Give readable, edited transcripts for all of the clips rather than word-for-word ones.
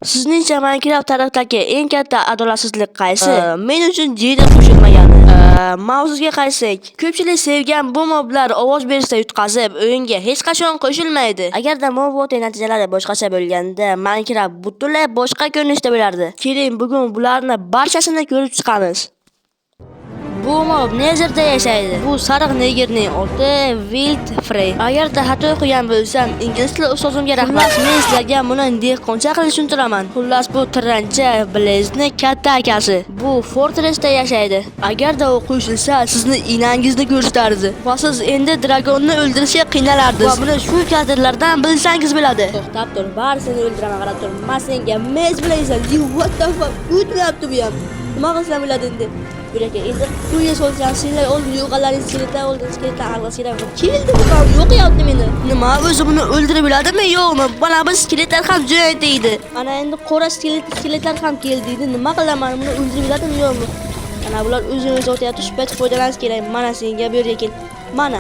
Sizningcha Minecraft tarixidagi eng katta adolatsizlik qaysi? Men uchun Jedi qo'shilmagani. Mavzuga qaytsak, ko'pchilik sevgan bu moblar ovoz berishda yutqazib, o'yinga hech qachon qo'shilmaydi. Agarda mob voting natijalari boshqacha bo'lganda, Minecraft butunlay boshqa ko'rinishda bo'lardi. Keling, bugun bularni barchasini ko'rib chiqamiz. Bu mob Nether'da yashaydi. Bu sariq negerning oti Wild Frey. Agarda xato qilgan bo'lsam, ingliz tili ustozimga rahmat. Men sizlarga buni dehqoncha qilib tushuntiraman. Xullas, bu tirancha Blaze'ni katta akasi. Bu Fortress'da yashaydi. Agarda u qo'shilsa, sizni inangizni ko'rsatardi va siz endi dragonni o'ldirishga qiynalardingiz. Va buni shu kadrlardan bilsangiz bo'ladi. To'xtab tur, barisini o'ldiraman, qarab tur. Men senga mez bilaysan. You what the fuck? O'tmayapti bu ham. Nima qilsam bo'ladi endi? Bir aka, endi quyi solsam, senlar oldin yo'qalaring skeletlar oldin skeletlar alg'isi kerak. Keldi bu ham yo'qyapti meni. Nima, o'zi buni o'ldirib biladimi, yo'qmi? Mana bu skeletlar ham jo'nat deydi. Ana endi qora skeletlar ham keldi deydi. Nima qilaman, buni o'ldirib biladimi, yo'qmi? Ana bular o'zini o'zi otyapti, shu payt foydalanish kerak. Mana senga bu yerga kel. Mana.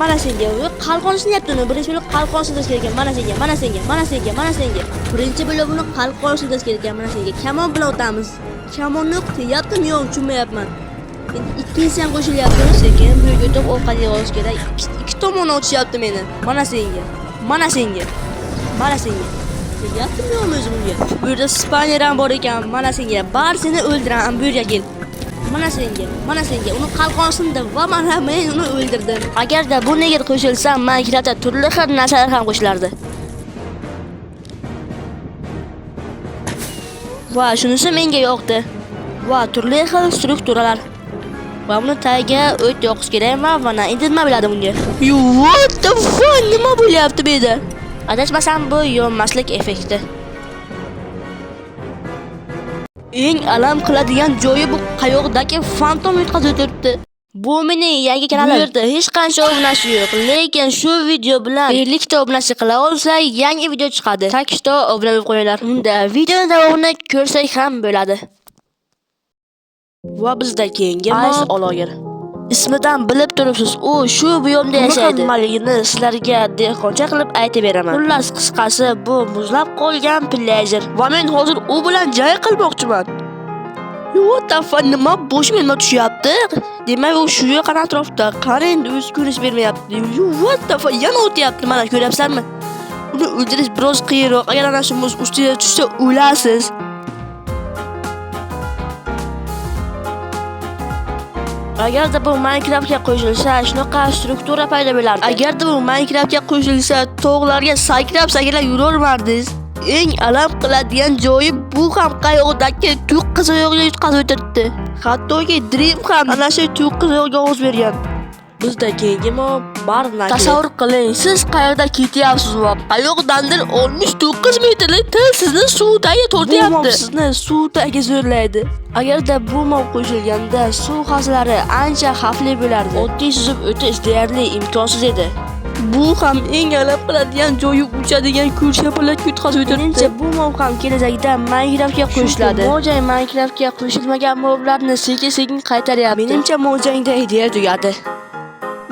Mana senga. U qalqon sinyapti uni. Birinchi bo'lib qalqon sindirish kerak ekan. Mana senga, mana senga, mana senga, mana senga. Birinchi bo'lib buni qalqon sindirish kerak ekan. Mana senga. Kamon bilan otamiz. Kamonni o'q tegyaptimi, yo'qmi, tushunmayapman. Endi ikkinchisi ham qo'shilyapti. Sekin bu yerga o'tib ovqat yig'ish kerak. Ikki tomondan otishyapti meni. Mana senga. Mana senga. Mana senga. Tegyaptimi, yo'qmi o'zi bunga? Bu yerda spaner ham bor ekan. Mana senga. Barisini o'ldiraman. Bu yerga kel. Mana senga, mana senga. Uni qalqon sindi va mana men uni o'ldirdim. Agarda bu neger qo'shilsa, Minecraftda turli xil narsalar ham qo'shilardi. Va shunisi menga yoqdi. Va turli xil strukturalar. Va buni tagiga o't yoqish kerak va mana endi nima biladi bunga? You what the fuck? Nima bo'lyapti bu yerda? Adashmasam bu yonmaslik effekti. Eng alam qiladigan joyi bu qayoqdagi fantom yutqazib o'tiribdi. Bu mening yangi kanalim. Bu yerda hech qancha obunachi yo'q, lekin shu video bilan 50 ta obunachi qila olsak, yangi video chiqadi. Tak что obuna bo'lib qo'yinglar. Unda videoni davomini ko'rsak ham bo'ladi. Va bizda keyingi mob Ologir. Ismidan bilib turibsiz, u shu biyomda yashaydi. Nimaligini sizlarga dehqoncha qilib aytib beraman. Xullas, qisqasi bu muzlab qolgan pillager. Va men hozir u bilan jang qilmoqchiman. What the fuck, nima boshimga nima tushyapti? Demak, u shu yaqin atrofda. Qani endi o'zi ko'rish bermayapti. What the fuck, yana o'tyapti, mana ko'ryapsizlarmi? Uni o'ldirish biroz qiyinroq. Agar ana shu muz ustiga tushsa, o'lasiz. Agarda bu Minecraftga qo'shilsa, shunaqa struktura paydo bo'lardi. Agarda bu Minecraftga qo'shilsa, tog'larga sakrab-sakrab yurolmardingiz. Eng alam qiladigan joyi bu ham qayoqdagi to'qqiz oyoqli yutqazib o'tiribdi. Hattoki Dream ham ana shu to'qqiz oyoqga ovoz bergan. Bizda keyingi mob Barnacle. Tasavvur qiling, siz qayerda ketyapsiz va qayoqdandir 69 metrlik til sizni suv tagiga tortyapti. Bu mob sizni suv tagiga zo'rlaydi. Agarda bu mob qo'shilganda suv havzalari ancha xavfli bo'lardi. Oddiy suzib o'tish deyarli imkonsiz edi. Bu ham eng alam qiladigan joyi uchadigan ko'rshapalak yutqazib o'tiribdi. Menimcha bu mob ham kelajakda Minecraftga qo'shiladi. Mojang Minecraftga qo'shilmagan moblarni sekin-sekin qaytaryapti. Menimcha Mojangda ideya tugadi.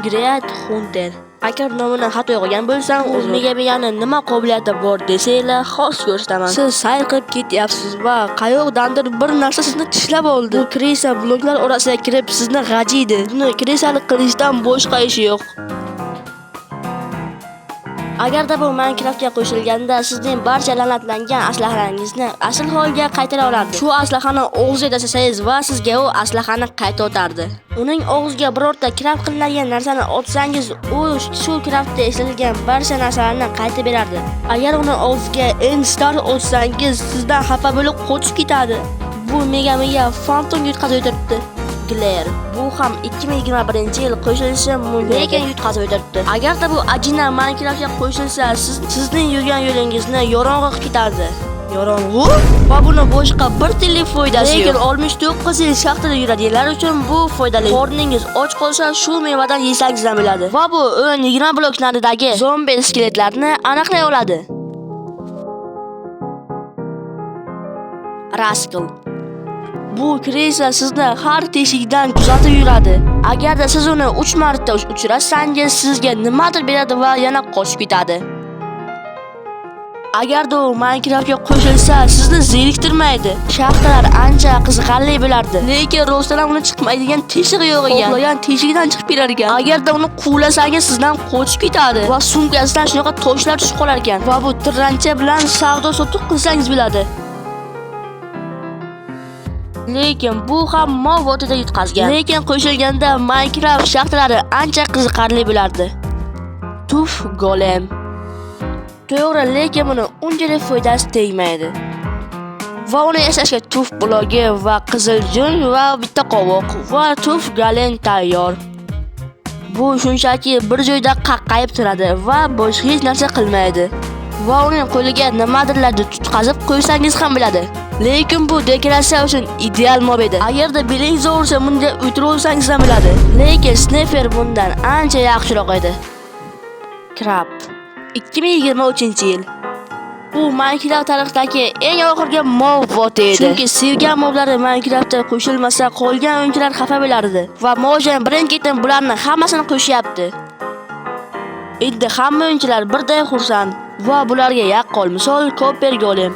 Great Hunter. Agar nomini xato qilgan bo'lsam, o'z Mega-Megani nima qobiliyati bor desanglar, xos ko'rsataman. Siz sayr qilib ketyapsiz va qayoqdandir bir narsa sizni tishlab oldi. Bu krisa bloklar orasiga kirib sizni g'ajiydi. Buni krisalik qilishdan boshqa ishi yo'q. Agarda bu Minecraftga qo'shilganda sizning barcha la'natlangan aslahalaringizni asl holga qaytara olardi. Shu aslahani og'ziga tashlasangiz va sizga u aslahani qayta otardi. Uning og'ziga birorta craft qilinadigan narsani otsangiz, u shu craftda ishlatilgan barcha narsalarni qaytib berardi. Agar uni og'ziga End Star otsangiz, sizdan xafa bo'lib qochib ketadi. Bu Mega-Mega fantom yutqazib o'tiribdi. Glare. Bu ham 2021-yil qo'shilishi mumkin, lekin yutqazib o'tiribdi. Agarda bu ajina Minecraftga qo'shilsa, sizning yurgan yo'lingizni yorong'i qilib ketardi. Yorong'u? Va buni boshqa bir tillik foydasi yo'q. Lekin 69 yil shaxtada yuradiganlar uchun bu foydali. Qorningiz och qolsa, shu mevadan yesangiz ham bo'ladi. Va bu 10-20 blok naridagi zombi skeletlarni aniqlay oladi. Rascal. Bu krisa sizni har teshikdan kuzatib yuradi. Agarda siz uni 3 marta uchratsangiz, sizga nimadir beradi va yana qochib ketadi. Agarda u Minecraftga qo'shilsa, sizni zeriktirmaydi. Shaxtalar ancha qiziqarli bo'lardi. Lekin rostdan ham uni chiqmaydigan teshig'i yo'q ekan. Xohlagan teshigidan chiqib kelar ekan. Agarda uni quvlasangiz sizdan qochib ketadi va sumkasidan shunaqa toshlar tushib qolar ekan. Va bu tirrancha bilan savdo sotiq qilsangiz bo'ladi. Lekin bu ham Mobotida yutqazgan. Lekin qo'shilganda Minecraft shaxtalari ancha qiziqarli bo'lardi. Tuf golem. To'g'ri, lekin buni unchalik foydasi tegmaydi. Va uni yasashga tuf blogi va qizil jun va bitta qovoq va tuf golem tayyor. Bu shunchaki bir joyda qaqqayib turadi va boshqa hech narsa qilmaydi. Va uning qo'liga nimadirlarni tutqazib qo'ysangiz ham bo'ladi. Lekin bu dekoratsiya uchun ideal mob edi. Agarda belingiz og'risa bunga o'tiraversangiz ham bo'ladi. Lekin Sniffer bundan ancha yaxshiroq edi. Crab 2023-yil. Bu Minecraft tarixidagi eng oxirgi mob bot edi. Chunki sevgan moblari Minecraftda qo'shilmasa, qolgan o'yinchilar xafa bo'lardi. Va Mojang birin-ketin bularni hammasini qo'shyapti. Endi hamma o'yinchilar birday xursand va bularga yaqqol misol Copper Golem.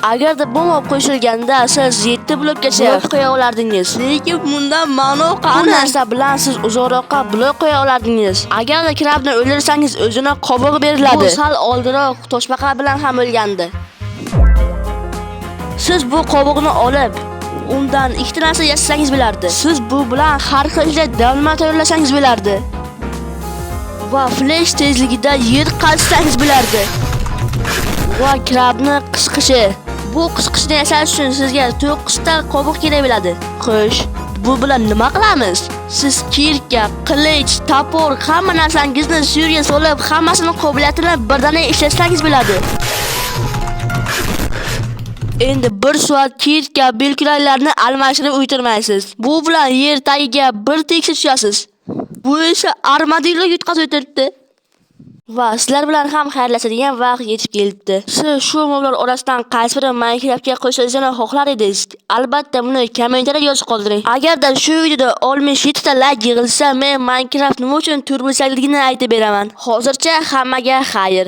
Agarda bu mob qo'shilganda siz 7 blokgacha blok qo'ya olardingiz. Lekin bundan ma'no qani? Bu narsa bilan siz uzoqroqqa blok qo'ya olardingiz. Agarda krabni o'ldirsangiz o'zini qobig'i beriladi. Bu sal oldinroq toshbaqa bilan ham o'lgandi. Siz bu qobiqni olib, undan ikkita narsa yasasangiz bo'lardi. Siz bu bilan har xil damlama tayyorlasangiz bo'lardi. Va flash tezligida yer qazsangiz bo'lardi. Va krabni qisqishi. Bu qisqichni yasash uchun sizga 9 ta qobiq kerak bo'ladi. Xo'sh, bu bilan nima qilamiz? Siz кирка, qilich, топор, hamma narsangizni suyga solib, hammasini qobiliyatini birdaniga ishlatsangiz bo'ladi. Endi bir soat кирка belkulaylarni almashtirib o'tirmaysiz. Bu bilan yer tagiga bir tekshir tushasiz. Bu esa armadillo yutqazib o'tiribdi. Va sizlar bilan ham xayrlashadigan vaqt yetib kelibdi. Siz shu moblar orasidan qaysi biri Minecraftga qo'shilishini xohlar edingiz? Albatta buni kommentariyada yozib qoldiring. Agarda shu videoda 67 ta like yig'ilsa, men Minecraft nima uchun to'rtburchakligini aytib beraman. Hozircha hammaga xayr.